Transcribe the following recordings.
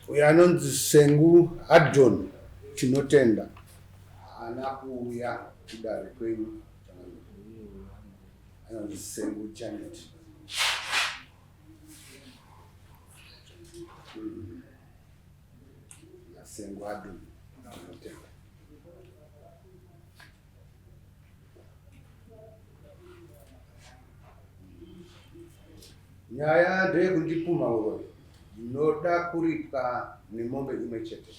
Uyo anonzi Sengu Hardon Tinotenda haana kuuya kudare kwenyu changamire. Anonzi Sengu Janet. Nasengu Hardon Tinotenda. Nyaya ndeyekundipumha uroyi. Ndinoda kuripwa nemombe imwe chete.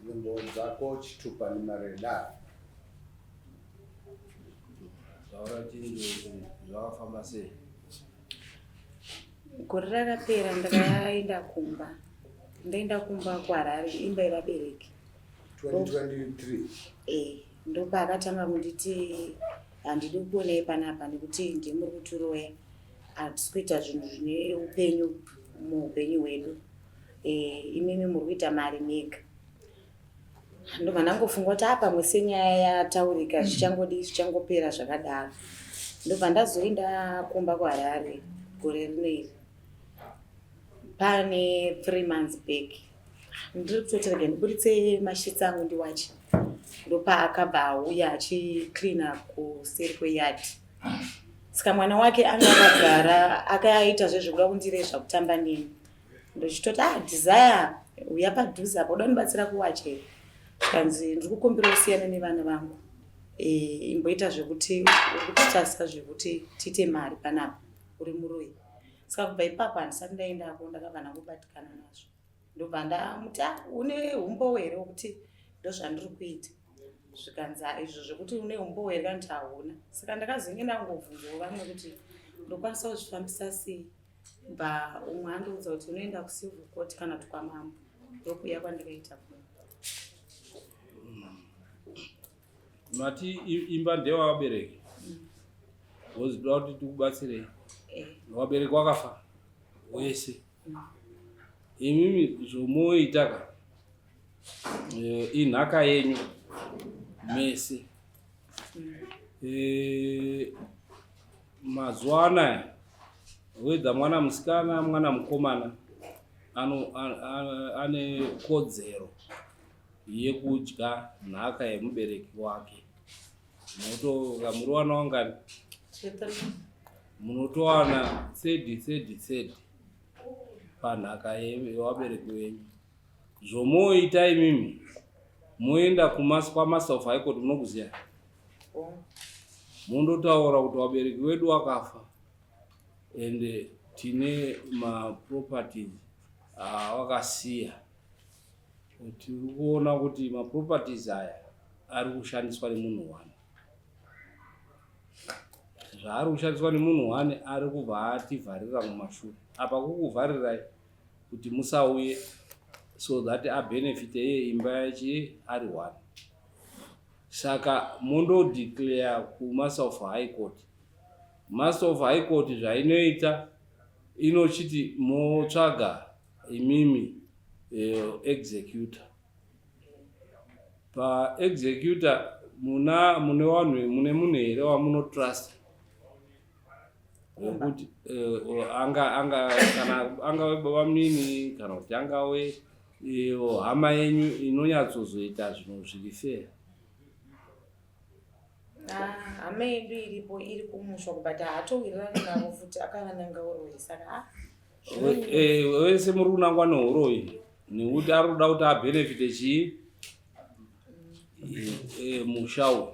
Nzvimbo dzako chitupa nemari yedare. Taura chinhu zvakafamba sei? Gore rakapera ndakaenda kumba. Ndaenda kumba kuHarare imba yevabereki. 2023. Eh, ndopaakatanga kunditi handidi kukuonai panapa nekuti ndimuri muri kutiroya hatisi kuita zvinhu zvine upenyu muupenyu hwedu eh, imimi muri kuita mari mega ndobva ndangofunga kuti a pamwe senyaya yataurika zvichangodii zvichangopera zvakadaro ndobva ndazoenda kumba kuharare gore rino iri pane three months back ndiri kutoti rega ndiburitse mashitsi angu ndiwache ndopaakabva auya achicleana kuseri kweyard saka mwana wake anga akagara akaita zvezvekuda kundirezva kutamba neni ndochitoti ah desire uya padhuze apa uda kundibatsira kuwacha here zvikanzi ndiri kukumbira usiyane nevana vangu e, imboita zvekuti uri kutitasa zvekuti tiite mari panapa uri muroyi saka kubva ipapo handisati ndaendako ndakabva ndangobatikana nazvo ndobva ndamuti ah, une umbowo here wekuti ndozvandiri kuita zvikanzi ah, izvo zvekuti une umbowo here kana kuti hauna saka ndakazenge ndangobvunzawo vamwe kuti ndokwanisa kuzvifambisa sei bva umwe andiudza kuti unoenda kucivil court kana kuti kwamambo ndokuuya kwandikaita kuno mati imba ndewavabereki wozidoda kuti tikubatsirei eh. wabereki wakafa wese imimi zvomoita ka eh, inhaka yenyu mese eh, mazuva anaya whether mwana musikana mwana mukomana ane kodzero yekudya nhaka yemubereki wake motoka muri wana wangani munotowana third third third panhaka yevabereki venyu zvomoita imimi moenda kwamaster of high court munokuziva mondotaura kuti vabereki vedu vakafa and tine maproperties awakasiya Tiri kuona kuti maproperties aya ari kushandiswa nemunhu one. Zvaari kushandiswa nemunhu one ari kubva ativharira mumashure. Apa kukuvharirai kuti musauye so that abenefite iye imba yachi ari one. Saka mondodeclare kuMaster of High Court. Master of High Court zvainoita inochiti motsvaga imimi eh, executor pa executor muna mune vanhu mune munhu here wamunotrust wekuti eh, anga anga kana angave baba munini kana kuti angave eh, hama yenyu inonyatsozoita zvinhu zviri fair Ah, hama yedu iripo iri kumusha but haatowirirani navo futi akavananga uroyi saka ah, eh, wese muri kunangwa neuroyi nekuti ari kuda kuti abhenefite chii eh, musha uyu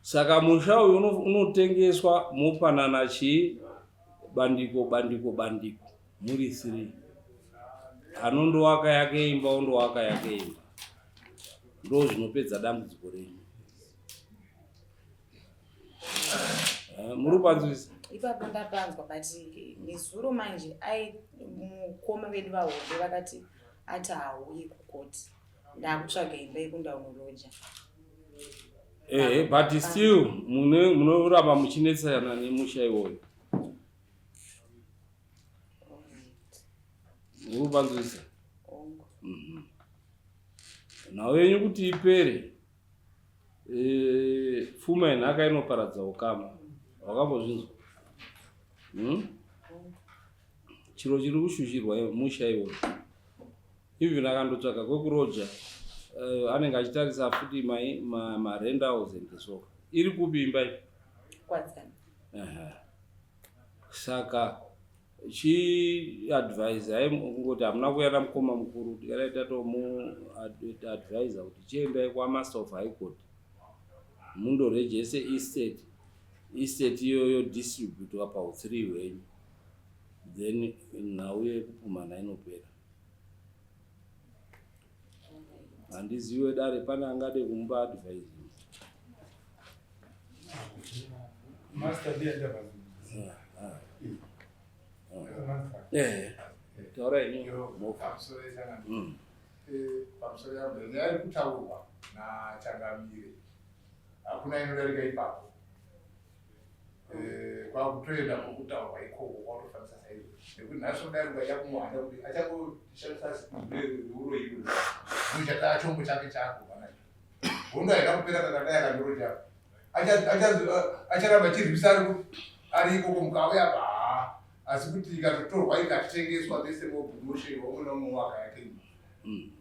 saka musha uyu unotengeswa mopanana chii bandiko bandiko bandiko muri three anondowaka yake imba ondowaka yake imba ndo zvinopedza dambudziko renyu eh, muri kupanzwisa ipapo ndapanzwa but nezuro manje ai mukoma vedu vahombe vakati ati hauyi kukoti ndakutsvaga imba yekundaunoloja ehe but still munoramba muchinetsana nemusha iwoyo Muri kupanzwisa? Mhm. Nhau yenyu kuti ipere eh, pfuma yenhaka inoparadza ukama. Wakambozvinzwa? Hmm? Chiro chiri kushushirwa musha iwoyo. Even akandotsvaga kwekuroja, anenge achitarisa futi marentals and so. Iri kupi imba iyi? Kwadzana. Saka chiadvisai kungoti hamuna kuuya namukoma mukuru, tikadai tatomuadvisa kuti chiendai kwaMaster of High Court, mundorejese estate. Estate iyoyo distributwa pau3 hwenyu, then nhau yekupumhana inopera. Handiziwe dare pane angade kumupa advice. Master ndiye ndabva. Taura ini. Pamusoro yechangano. Pamusoro yangu, nyaya iri kutaurwa nachangamire hakuna inodarika ipapo. Kwakutoenda kwokutaurwa ikoko kwakutofambisa saizvo, nekuti nhasi kudai ukaita kumuhanda kuti achangoshandisa uroyi uchataa chombo chake chako nacho, hondo haina kupera. Kakadai akanyoro chako acharamba achirwisa ari ikoko mukauya pa. Asi kuti ikatotorwa ikatengeswa vese mobhushe umwe naumwe waka yake,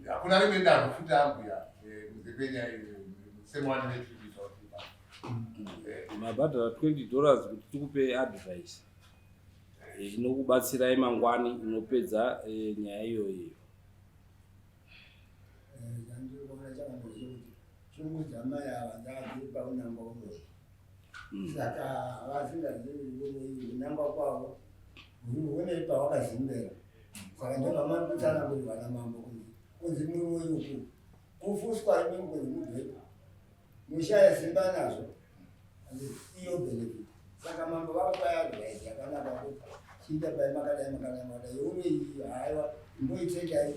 hakuna rimwe danho futi ambuya kunze kwenyaya semwani vetirikuita kuti Mabhadhara $20 kuti tikupe advice inokubatsirai mangwani, inopedza nyaya iyoyo. Chandiri kuona chakanaka kuti shungu dzamai ava dzadziri paunangwa uroyi, saka vasingazivi uroyi kunangwa kwavo hunei pawakazimbera. Saka ndovamandotsanangurirwa namambo kunzi muroyi uku kufuswa imi, kunzi mubvepo mushaya simba nazvo iyo benefit. Saka mambo vakupai advice yakanaka kuti chiita pai makadai makadai makadai, uroyi haiwa, imboitekai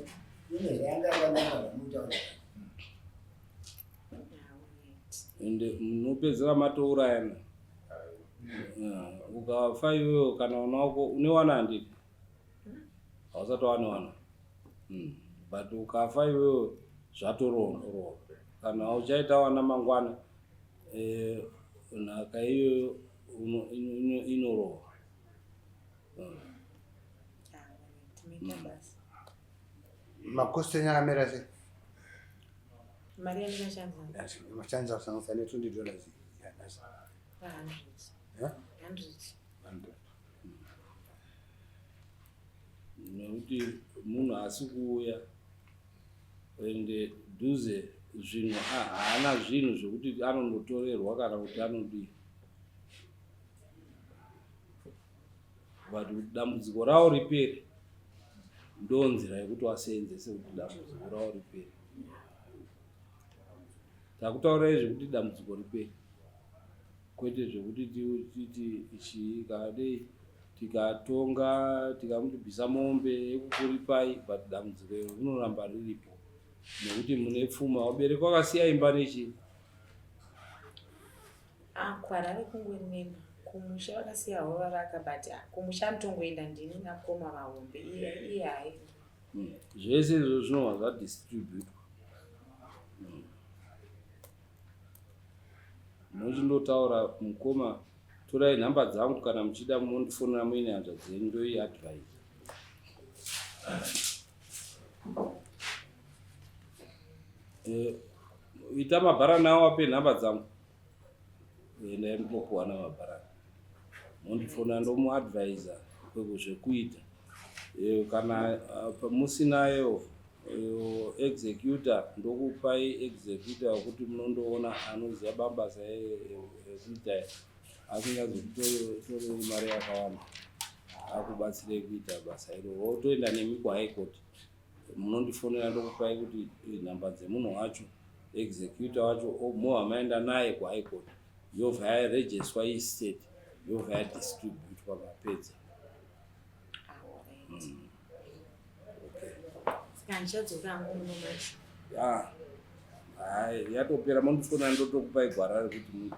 ine zvayanga yakanaka zvamunotaura. Ende munopedzera matourayana. Ukafa iwewe kana una wako une wana, handiti hausati wane wana, But ukafa iwewe zvatorowa. Kana uchaita wana mangwana, nhaka iyoyo inorohwa. Tinoita basa. Macost enyu akamira sei? Mari yandingashandisa? Mashandisa kusanganisa ne$20 yanhasi. 100. Yeah? 100. 100. Nekuti munhu asi kuuya ende dhuze zvinhu, haana zvinhu zvekuti anondotorerwa kana kuti anodii, but kuti dambudziko ravo ripere, ndo nzira yekuti waseenzese kuti dambudziko ravo ripere. Takutaurai zvekuti dambudziko ripere, kwete zvekuti titi chii kana dei tikatonga tikamuti bvisa mombe yekukuripai, but dambudziko iro rinoramba riripo nekuti mune pfuma, vabereki vakasiya imba nechii. Kwarari kungonema kumusha vakasiya havo vavaka, but kumusha anotongoenda ndini nakoma vahombe, iye haaendi. Zvese izvo zvinobva zvadistributwa. Muchindotaura mukoma, torai nhamba dzangu kana muchida mundifonera muine hanzva dzenyu, ndoiadvise. Ita mabharani awo, ape nhamba dzangu, endai mutopuwa namabharani, mondifonera, ndomuadvisa zvekuita. Kana musinayo executor, ndokupai executor wekuti munondoona anoziva mabasa ekuita, asingazokutoreri mari yakawanda, akubatsirei kuita basa iro, wotoenda nemi kuHigh Court. Munondifonera, ndokupai kuti nhamba dzemunhu wacho, executor wacho, mobva maenda naye kuHigh Court, yobva yarejeswa estate, yobva yadistributwa, mapedza. Okay. Saka handichadzoka hangu muno macho. Ya, hai, yatopera. Mondifonera, ndotokupai gwara rekuti muite.